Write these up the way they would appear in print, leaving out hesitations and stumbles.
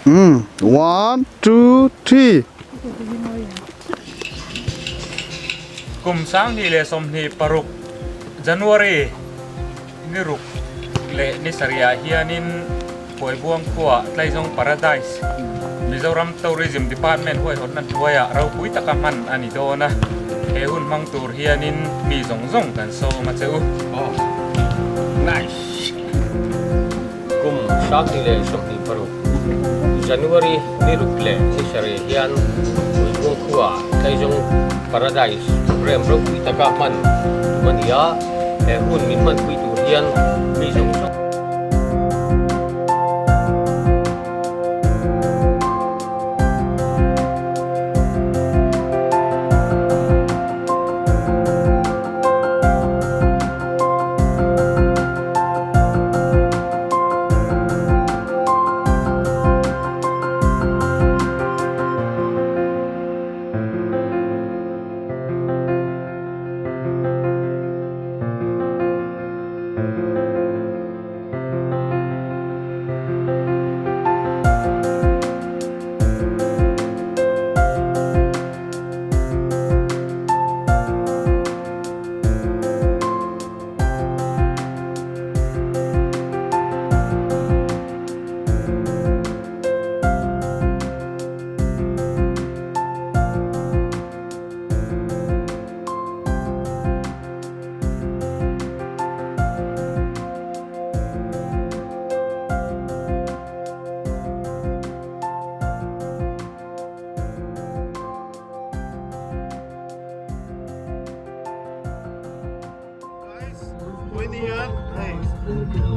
Umm one two three. Kum 2026 January ni ruk leh ni sarihah hianin Phuaibuang khua Tlaizawng Paradise Mizoram Tourism Department huaihawtna hnuaiah ropui taka hman a ni dawn a, he hun hmang tur hianin mi zawng zawng kan sawm a che u. Nice. Kum 2026 January ni ruk leh ni sarih hian Puibuang khua Tlaizawng Paradise Programme ropui taka hman tum a ni a, he hun min hmanpui tur hian mi zawng zawng.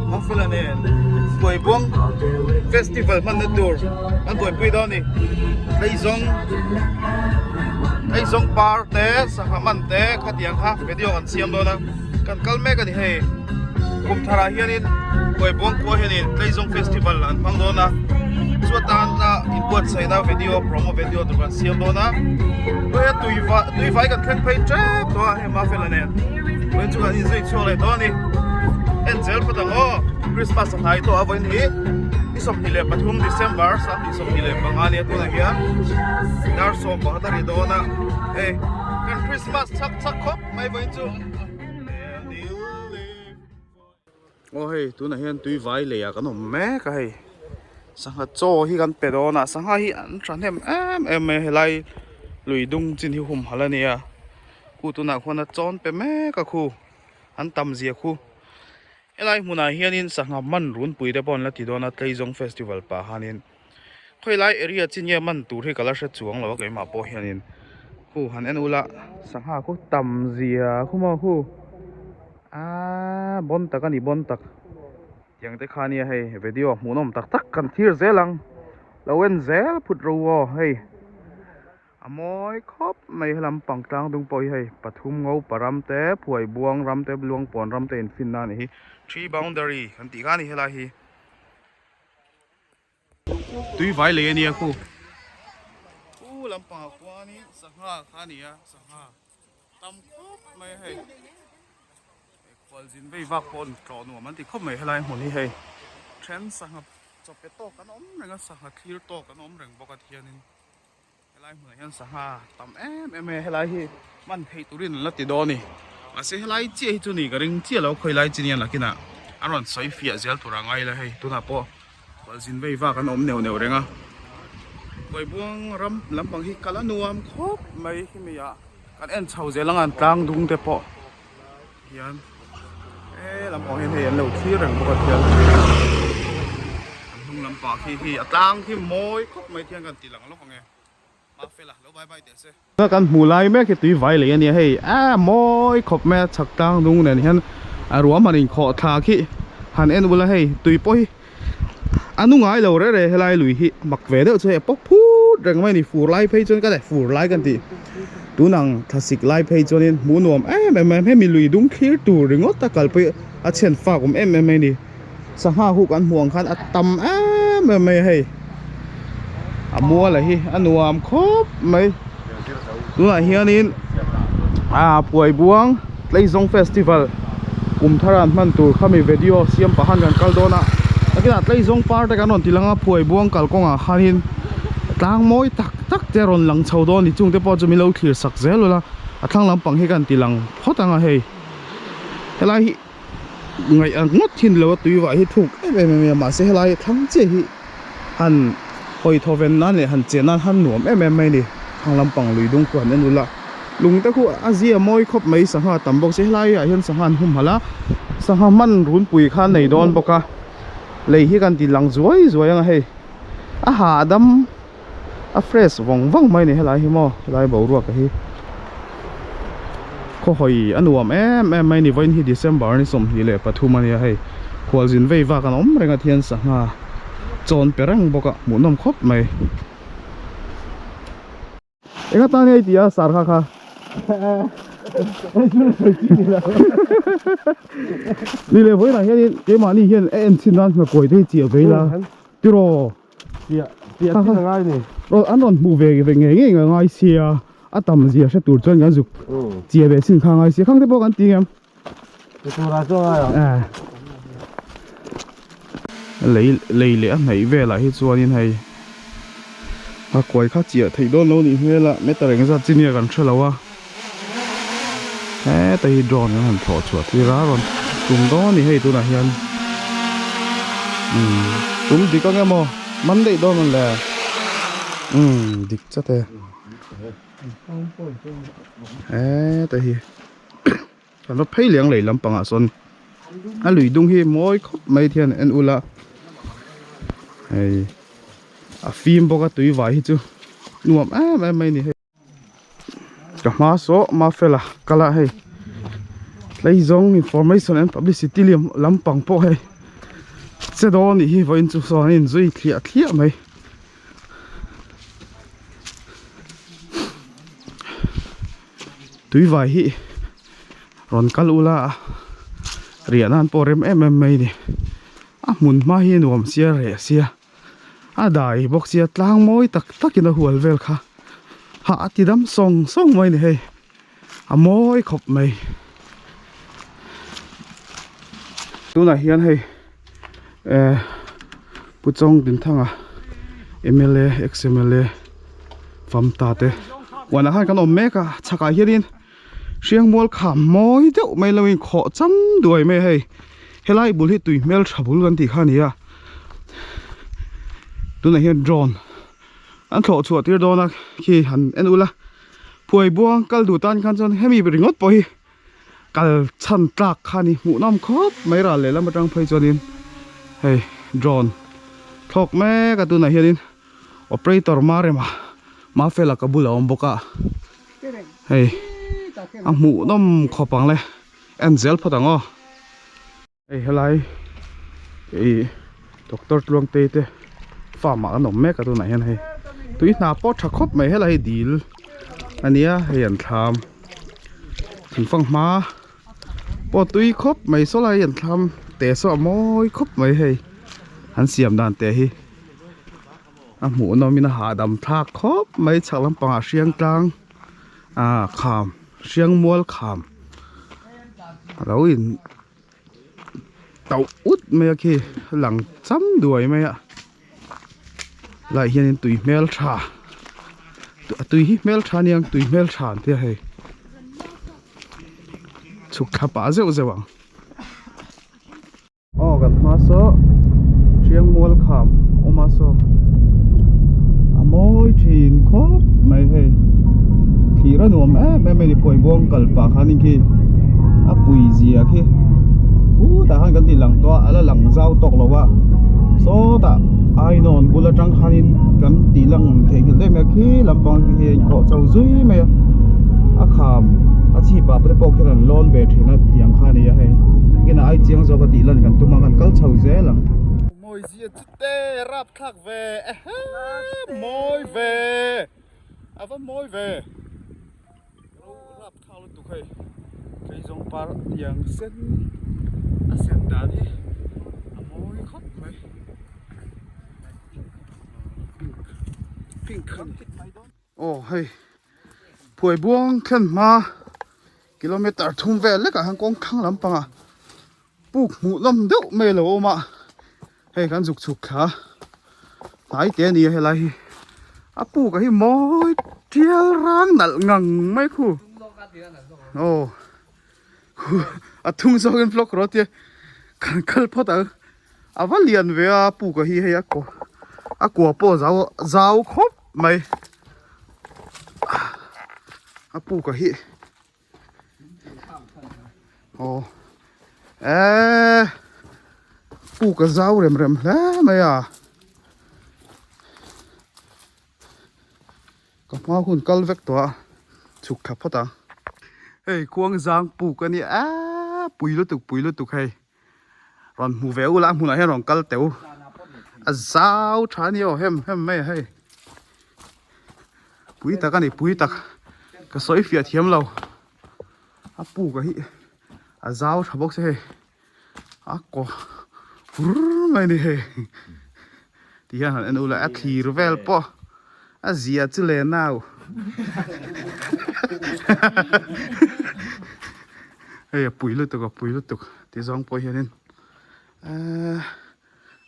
Mafela nen Phuaibuang festival hmanna tur an buaipui dawn a ni Tlaizawng Tlaizawng par te sangha man te khatiang kha video kan siam dawn a kan kal mek a ni hei kum tharah hianin Phuaibuang khua hianin Tlaizawng festival an hmang dawn a chuatana inbuatsaihna video promo video tur kan siam dawn a tui vai kan thleng phei tep tawh a hei Mafela nen. Vawiin chu kan inzui chhuak leh dawn a ni. En zel phawt ang aw. Christmas a hnai tawh a vawiin hi ni 23 December 2025 nia tunah hian dar 11 a ri dawn a. Hei kan Christmas chak chak khawp mai vawiin chu. Aw hei tunah hian tui vai lei ah kan awm mek a hei sangha chaw hi kan pe dawn a sangha hi an thahnem em em mai a helai lui dung chin hi humhalh a nia khu tunah khuan a chawn pe mek a khu an tam zia khu helai hmunah hianin sangha man runpui te pawh an la ti dawn a Tleizawng festival pah hianin khawilai area chin nge man tur hi ka la hre chuang lo a keimah pawh hianin khu han en ula sangha khu tam zia khu maw khu. Aaa bon tak a ni bon tak tiang te kha nia hei video hmuhnawm tak tak kan thlir zel ang lo en zel phut ro aw hei a mawi khawp mai helam pang tlang dung pawh hi hei pathum ngo pa ram te phuai buang ram te luangpawn ram te in fin na a nih hi three boundary kan tih kha a ni helai hi. Tui vai lei a nia khu. Khu lampangah khuanin sangha kha a ni a, sangha tam khawp mai a hei. Khualzin vei vak pawh an tlawh nuam an ti khawp mai helai hmun hi hei. Then sangha chawpe tawk an awm reng a, sangha thlir tawk an awm reng bawk a tihianin helai hmunah hian sangha tam em em mai a, helai hi hman theih turin an la ti dawn a ni. Mahse helai chiah hi chu ni ka ring chiah lo khawilai chi nia nakinah an rawn sawi fiah zel tur a ngai la hei tunah pawh. Khualzin vei vak an awm neuh neuh reng a, Phuaibuang ram lampang hi kal a nuam khawp mai hemi ah kan en chho zel ang a an tlang dung te pawh hian he lampang hian hei an lo thlir reng bawk a thian an hnung lampang khi hi a tlang khi mawi khawp mai thian kan ti lang lawk ang e Mafela lo bye bye teh se. Kan hmuh lai mek hi tui vai lei a nia hei a mawi khawp mai a chhak tlang dung nen hian a ruam han inkhawh thla khi han en ula hei tui pawh hi a nu ngai lo reh reh helai lui hi mak ve deuh chu hei a pawp phut reng mai a ni fur lai phei chuan ka fur lai kan tih tunang thlasik lai phei chuanin hmuh nuam em em mai hemi lui dung thlir tur ringawt a kalpui a chhian fak awm em em mai a ni. Sangha hu kan hmuh ang khan a tam em em mai a hei a mual a hi a nuam khawp mai tunah hianin ah Phuaibuang Tleizawng festival kum thar an hman tur khami video siam pah han kan kal dawn a. Nakinah tleizawng par te kan rawn ti lang a, Phuaibuang kalkawngah khanin tlang mawi tak tak te a rawn lang chho dawn a ni. Chungte pawh chu min lo thlir sak zel ula, a thlang lampang hi kan ti lang phawt ang a hei. Helai hi ngaih ang ngawt thin lo a tui vah hi thuk em em a mahse helai thlang chiah hi han hawi thaw ven nan leh han chen nan han nuam em em mai a ni. Thlang lampang lui dung khu han en ula lung te khu a zia mawi khawp mai sangha tam bawk si helai ah hian sangha an humhalh a sangha hman runpui kha an nei dawn bawk a lei hi kan ti lang zuai zuai ang a hei a hahdam a fresh vawng vawng mai a ni helai hi maw helai boruak a hi khaw hawi a nuam em em mai a ni vawiin hi December ni 23 a nia hei khualzin vei vak an awm reng a thian sangha chawn pe reng bawk a hmuhnawm khawp mai. Enga tan nge i tih a sar kha kha ni leh vawiinah hianin keimahni hian a en chhin nan hna kawi te hi chiah ve ila tiraw chiah chiah chin a ngai ni an rawn hmuh ve ve ngei ngei a ngai sia a tam zia hre tur chuan kan zuk chiah ve chin kha a ngai sia khang te pawh kan ti ngem Lei lei leh a hnaih velah hi chuanin hei a kuai kha chiah theih dawn lo nih hmel a meter eng zat chi nia kan hre lo a heta hi drone an han thlawh chhuah tir a rawn tum dawn a ni hei tunah hian umm tum dik ang emaw man daih dawn ang le umm dik chat e heta hi. Kan va phei leh ang lei lampangah sawn a lui dung hi mawi khawp mai thian en ula hei a fim bawk a tui vai hi chu nuam em em mai a ni hei ka hma saw mafela kal a hei tleizawng information and publicity lampang pawh hei che dawn anih hi vawiin chu sawn a inzui thliah thliah mai. Tuivai hi rawn kal ula a riah nan pawh rem em em mai a ni a hmun hma hi a nuam sia reh sia a dai bawk sia tlang mawi tak tak in a hual vel kha hah a ti dam sawng sawng mai a ni hei a mawi khawp mai tunah hian hei eh Pu Chawng Dinthanga mla ex mla Famta te huanah khan kan awm mek a chhakah hianin Hriangmual kham mawi deuh mai lo in khawh cham duai mai a hei helai bul hi tui hmel tha bul kan tih kha a ni a tunah hian drone an thlawh chhuah tir dawn a khi han en ula Phuaibuang kal duh tan khan chuan hemi ringawt pawh hi kal chhan tlak kha a ni hmuh nawm khawp mai ral lehlam atang phei chuanin hei drone thlawk mek a tunah hianin operator Marema Mafela ka bulah a awm bawk a hei a hmuh nawm khawp ang le en zel phawt ang aw. Hei helai ih doctor Tluangtei te farm ah an awm mek a tunah hian hei tui hna pawh tha khawp mai helai hi dil a nia hei an thlam thingfang hma pawh tui khawp mai saw lai an thlam te saw a mawi khawp mai hei an siam dan te hi a hmuh nawm in a hahdam thlak khawp mai chhak lampangah hriang tlang ah kham hriang mual kham alo in tauh ut mai a khi lang cham duai mai a lai hianin tui hmel tha a tui hi hmel tha aniang tui hmel tha an tia hei chhuk thla pah zeuh zeuh ang. Aw kan hma saw Hriangmual kham awm a saw a mawi thin khawp mai hei thlir a nuam em em a ni phuaibuang kal pah khan in khi a pui zia khi khutah khan kan ti lang tawh a a la lang zau tawk lo a sawtah ainawn bul atang khanin kan tih lang theihnghilh daih mai a khi lampang khi a inkhawh chho zui mai a a kham a chhip ah te pawh khian an lawn ve thin a tiang kha a ni a hei kinah ai chiang zawk a tih lan kan tum a kan kal chho zel ang. Mawi zia chu te rapthlak ve ehe mawi ve a va mawi ve ro rapthlak lutuk hei keizawng par tiang sen a sen dan hi a mawi khawp mai pink pink a ni aw hei phuaibuang thlen hma kilometer thum vel lekah hian kawng thlang lampangah puk hmuh nawm deuh mai a lo awm a. Hei kan zuk chhuk thla hnai te a ni a helai hi a puk a hi mawi tial rang nalh ngang mai khu aw a thung zawk in vlog rawh tia kan kal phawt ang a va lian ve a puk a hi hei a kua a kua pawh zau zau khawp mai a puk a hi. Aw eee puk a zau rem rem hle mai a ka hma hun kal vek tawh a chhuk thla phawt ang hei khuang zang puk a nia eee pui lutuk pui lutuk hei rawn hmu ve ula a hmunah hian rawn kal teuh a zau tha a ni aw hem hem mai a hei pui tak a ni pui tak ka sawi fiah thiam lo a puk a hi a zau tha bawk se hei a kaw fur mai a ni hei ti hian han en ula a thlir vel pawh a zia chu le nau hei a pui lutuk a pui lutuk ti zawng pawh hianin ehh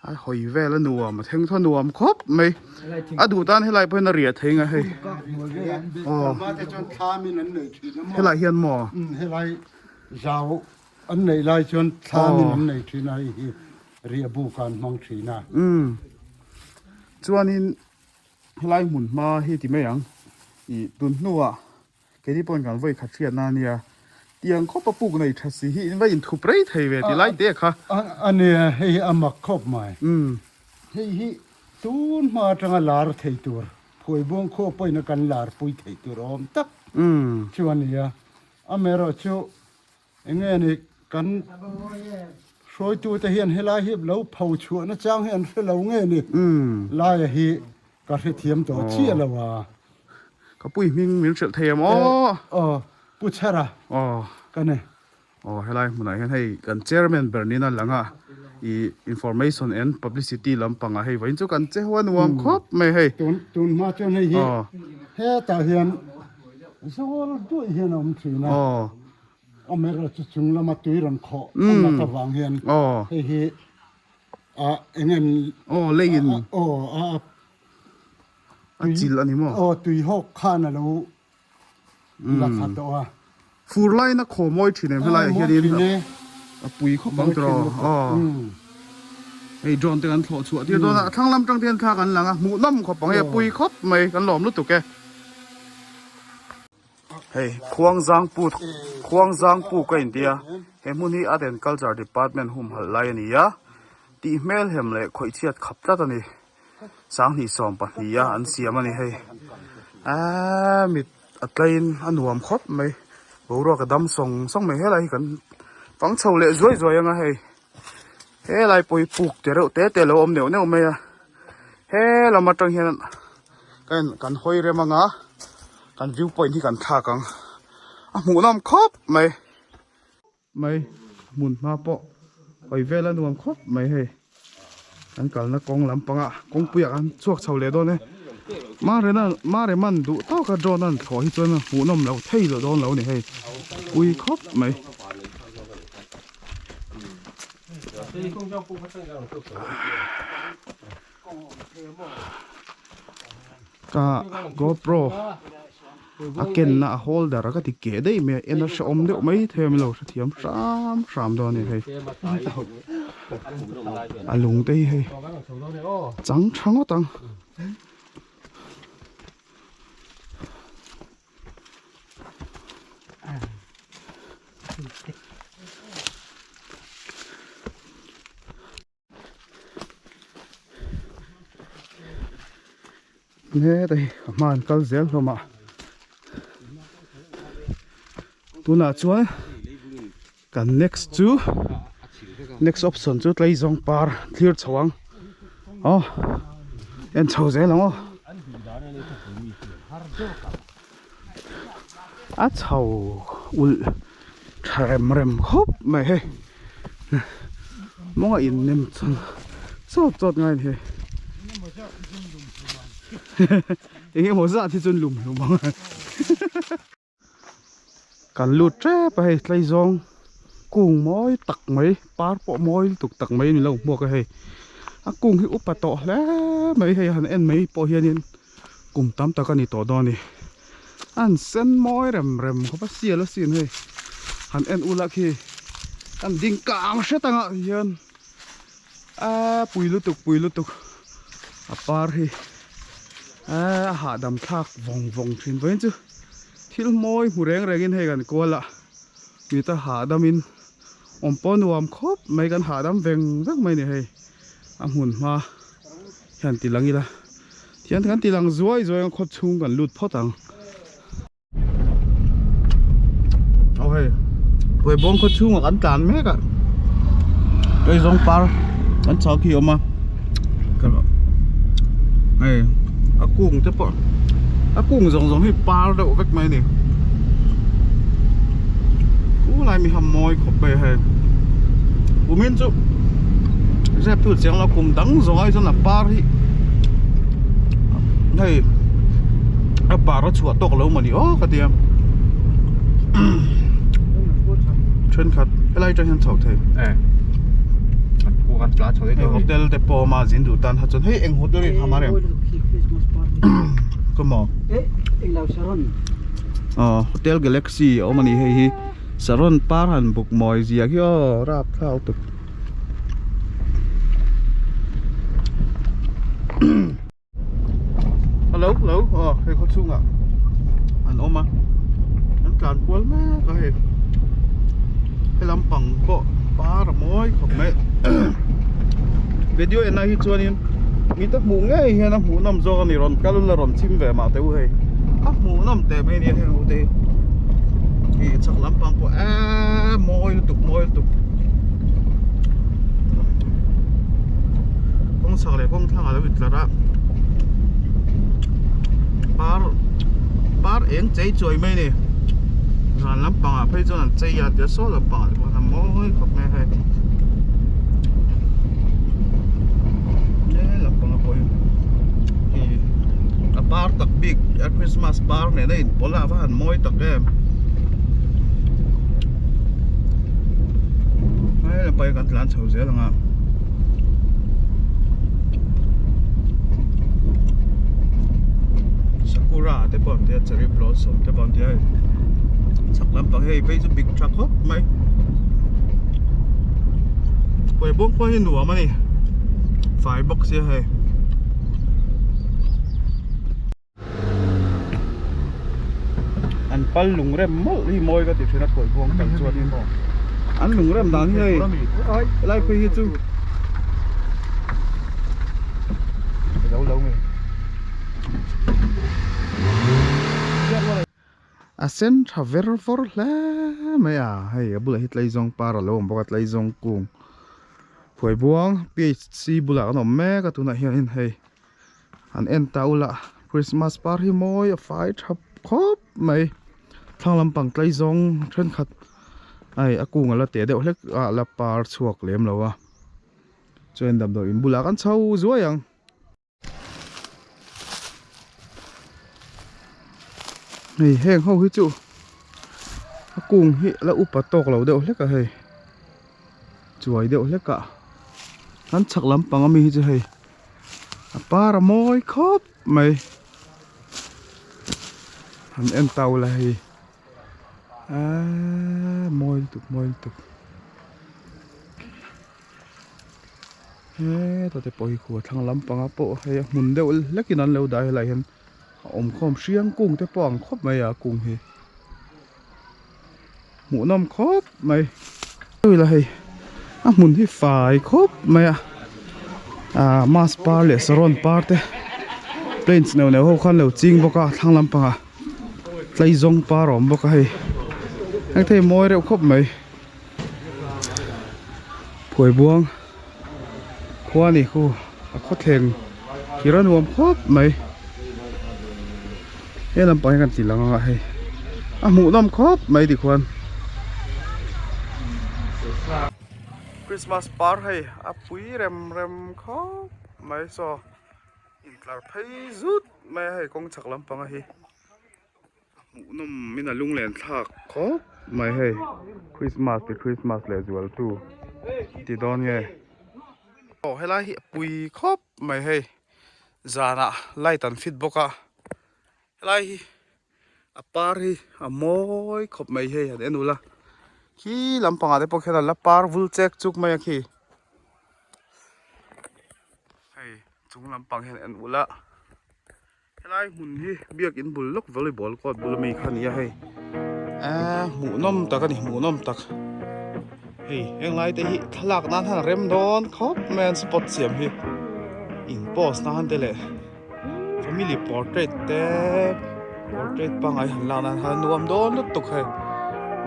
a hawi vel a nuam a thleng thaw nuam khawp mai a duh tan helai pawh hian a riah thei ang a hei aw helai hian maw helai zau an neih lai chuan thlamin an nei thin a hei hi riah buk ah an hmang thin a umm chuanin helai hmun hma hi ti mai ang ih tun hnuah Keini pawhin kan vawi khat hriatna a nia, tiang khawp a puk nei tha si hi in va inthup rei thei ve ti lai te kha. A nia, hei hi a mak khawp mai. Hei hi tun hma atanga lar thei tur, Phuaibuang khua pawhin a kan lar pui thei tur awm tak chu a nia. Amaherawhchu Enge ni kan hruaitute hian helai hi lo pho chhuahna chang hi an hre lo nge ni laia hi ka hrethiam tawh chiah lo a. Ka pui hming min hrilh thei em aw. Aw Pu Chhara ka ni. Aw helai hmunah hian hei kan chairman ber niin a lang a i information and publicity lampangah hei vawiin chu kan che ho a nuam khawp mai hei. Tun hma chuan hei hi hetah hian zawl duai hian a awm thin a. Amaherawhchu chu chung lama tui rawn khawh a nat avang hian hei hi a eng em aw leiin aw a a chil a ni maw aw tui hawk khan a lo la thla tawh a fur laiin a khaw mawi thin em helaiah hianin a pui khawp ang tawh aw hei drone te kan thlawh chhuah tir dawn a a thlang lam tang te hian thla kan lang a hmuh nawm khawp ang hei a pui khawp mai kan lawm lutuk e. Hei Khuangzangpu Khuangzangpu ka inti a he hmun hi Art and Culture Department humhalh lai a ni a tih hmel hem leh khawih chhiat khap tlat a ni sanghnih 12 a an siam a ni hei aaa mit a tlaiin a nuam khawp mai boruak a dam sawng sawng mai helai hi kan fang chho leh zuai zuai ang a hei helai pawh hi puk te reuh te te a lo awm neuh neuh mai a he lam atang hian Ka en kan hawi rem anga kan view point hi kan thlak ang a hmuh nawm khawp mai mai hmun hma pawh hawi vel a nuam khawp mai hei kan kalna kawng lampanga kawngpui ah kan chhuak chho leh dawn e Marena Mareman duh tawka drone an thlawh hi chuan hmuh nawm lo thei lo dawn lo a ni hei pui khawp mai. Ka GoPro a kenna a holder a ka ti keh daih mai a en a hrehawm deuh mai thei a milo hrethiam hram hram dawn a ni hei a lung te hi hei chang tha ngawt ang. Heta hi a hma an kal zel hlawm a tunah chuan kan next chu next option chu tleizawng par thlir chho ang aw en chho zel ang aw a chho ulh tha rem rem khawp mai hei mawnga in nem chuan chawt chawt ngai a ni hei eng emaw zat hi chuan lum hlum ang kan lut tep a hei tleizawng kung mawi tak mai par pawh mawi lutuk tak mai a ni lo hmuak a hei. A kung hi upa tawh hle mai hei han en mai pawh hianin kum tam tak a ni tawh dawn a ni. An sen mawi rem rem khawp a sial asin hei han en ula khi an ding kang hret anga hian aaa pui lutuk pui lutuk a par hi aaa a hahdam thlak vawng vawng thin vawiin chu thil mawi hmu reng rengin hei kan kual a mita hahdam in awm pawh nuam khawp mai kan hahdam veng veng mai a ni hei a hmun hma hian ti lang ila tihian kan ti lang zuai zuai ang khaw chhung kan lut phawt ang. Aw hei Puaibawng khaw chhungah kan tlan mek a Keizawng par kan chhak hi a awm a hei a kung te pawh a kung zawng zawng hi par deuh vek mai a ni khulai mi ham mawi khawp mai a hei kumin chu zep thu chiang lo kum dang zawng ai chuan a par hi hei a par a chhuah tawk lo mawni aw ka tia thenkhat helai atang hian chho thei hei hotel te pawh a awm a zin duh tan kha chuan hei eng hotel nge kha mar em ka maw aw hotel galaxy a awm a ni hei hi saron par han buk mawi zia khi aw rapthlak lutuk. Hello hello aw hei khaw chhungah an awm a an tlan kual mek a hei he lampang pawh par a mawi khawp mai video en ah hi chuanin mite hmuh ngei hian a hmuh nawm zawk a ni rawn kal la rawn chim ve mah teh u hei a hmuh nawm teh mai a nia heng ho te hi ih chhak lampang pawh eee mawi lutuk mawi lutuk. Kawng chhak leh kawng thlang a lo intlar a par par eng chei chuai mai a ni zan lampang ah phei chuan an chei a tia saw lampang ah te pawh hian a mawi khawp mai a hei he lampang ah pawh hi ih a par tak bik a christmas par nen a inpawlh a a va han mawi tak em. Hei lampang hi kan tlan chho zel ang a. Sakura te pawh an tia cherry blossom te pawh an tia hei chhak lampang hei phei chu bik tha khawp mai khuai bawng pawh hi nuam a ni fai bawk sia hei. An pal lung rem mawlh hi mawi ka ti thin a khuai buang kal chuanin an lung rem dan hi hei helai phei hi chu a sen tha ver vawr hle mai a hei a bulah hi tleizawng par a lo awm bawk a tleizawng kung khuai buang P_H_C bulah kan awm mek a tunah hianin hei. An en ta ula Christmas par hi mawi a fai tha khawp mai thlang lampang tlai zawng thenkhat hei a kung a la teh deuh hlek a la par chhuak lem lo a chuan damdawi in bulah kan chho zuai ang. Hei heng ho hi chu a kung hi a la upa tawk lo deuh hlek a hei. Chuai deuh hlek a an chhak lampang ami hi chu hei a par a mawi khawp mai han en ta ula hei aaa mawi lutuk mawi lutuk heta te pawh hi khu a thlang lampang ah pawh hei a hmun deuh hlek in an lo dah a helaiah hian a awm khawm hriang kung te pawh a ang khawp mai a kung hi. Hmuhnawm khawp mai ila hei a hmun hi fai khawp mai a ah mask par leh saron par te plains neuh neuh ho khan lo ching bawk a thlang lampangah tleizawng par a awm bawk a hei heng te hi mawi reuh khawp mai phuaibuang khua a ni khu a khawthleng thir a nuam khawp mai he lampang hi kan ti lang anga hei a hmuhnawm khawp mai tikhuan Christmas par hei a pui rem rem khawp mai saw intlar phei zut mai a hei kawng chhak lampang a hi. Hmuhnawm in a lunglen thlak khawp mai hei Christmas ti Christmas leh zual tu ti dawn nge. Aw helai hi a pui khawp mai hei zanah light an fit bawk a helai hi a par hi a mawi khawp mai hei han en ula khi lampangah te pawh khian a la par vul chek chuk mai a khi hei chung lampang hian en ula. Helai hmun hi biakin bul lawk volleyball court bul ami kha a ni a hei eee hmuhnawm tak a ni hmuhnawm tak hei heng lai te hi thlalak nan hian a rem dawn khawp mai a spot siam hi in post nan te leh family portrait te portrait pangngai han lak nan khan a nuam dawn lutuk hei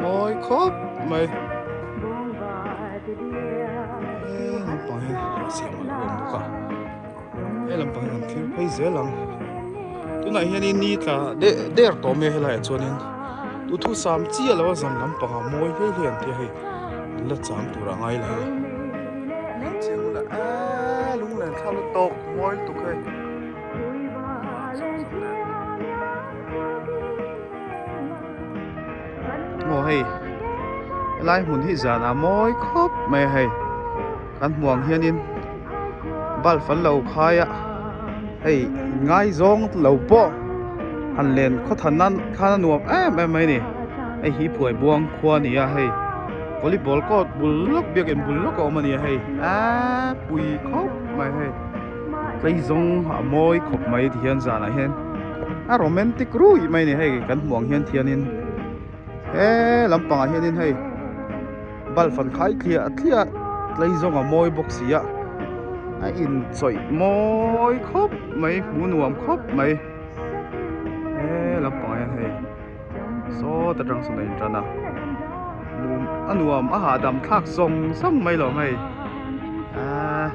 mawi khawp mai he naupang hian a siam a lo awm bawk a. He lampang hi kan thlir phei zel ang tunah hianin ni tla deh der tawh mai a helaiah chuanin duhthusam chiah lo a zan lampangah mawi hle hle an tia hei an la cham tur a ngai la hei en chiang ula eee lunglen thlak lutuk mawi lutuk hei maw hei helai hmun hi zanah mawi khawp mai a hei. Kan hmuh ang hianin bulb an lo khai a hei ngaizawng lo pawh han len khaw than nan khan a nuam em em mai a ni hei hi phuai buang khua a ni a hei volleyball court bul lawk biakin bul lawk a awm a ni a hei eee pui khawp mai hei tleizawng a mawi khawp mai ti hian zanah hian a romantic ruih mai a ni hei kan hmuh ang hian thianin he lampangah hianin hei. Bulb an khai thliah thliah tlei zawng a mawi bawk si a a inchawih mawi khawp mai hmu nuam khawp mai he lampangah hian hei sawt atang sawn a intan a mum a nuam a hahdam thlak zawng zawng mai lo hei aaa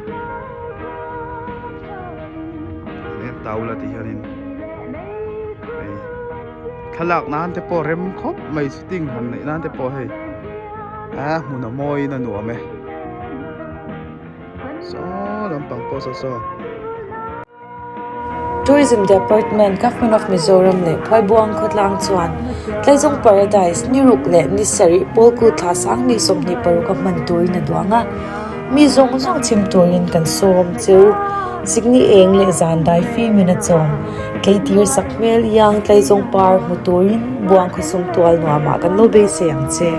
en tau la ti hianin hei. Thlalak nan te pawh rem khawp mai shooting han neih nan te pawh hei a hmun a mawi in a nuam e saw lampang pawh saw saw. Tourism Department, Government of Mizoram leh Phuaibuang khawtlang chuan Tlaizawng Paradise ni ruk leh ni sarih Pawlku thla 20 26 a hman turin a duang a. Mi zawng zawng chhim turin kan sawm cheu. Sikni eng leh zan dai fimin a chawm. Tleitir sak hmel iang tleizawng par hmu turin buang khawsum tual nuamah kan lo beisei ang che.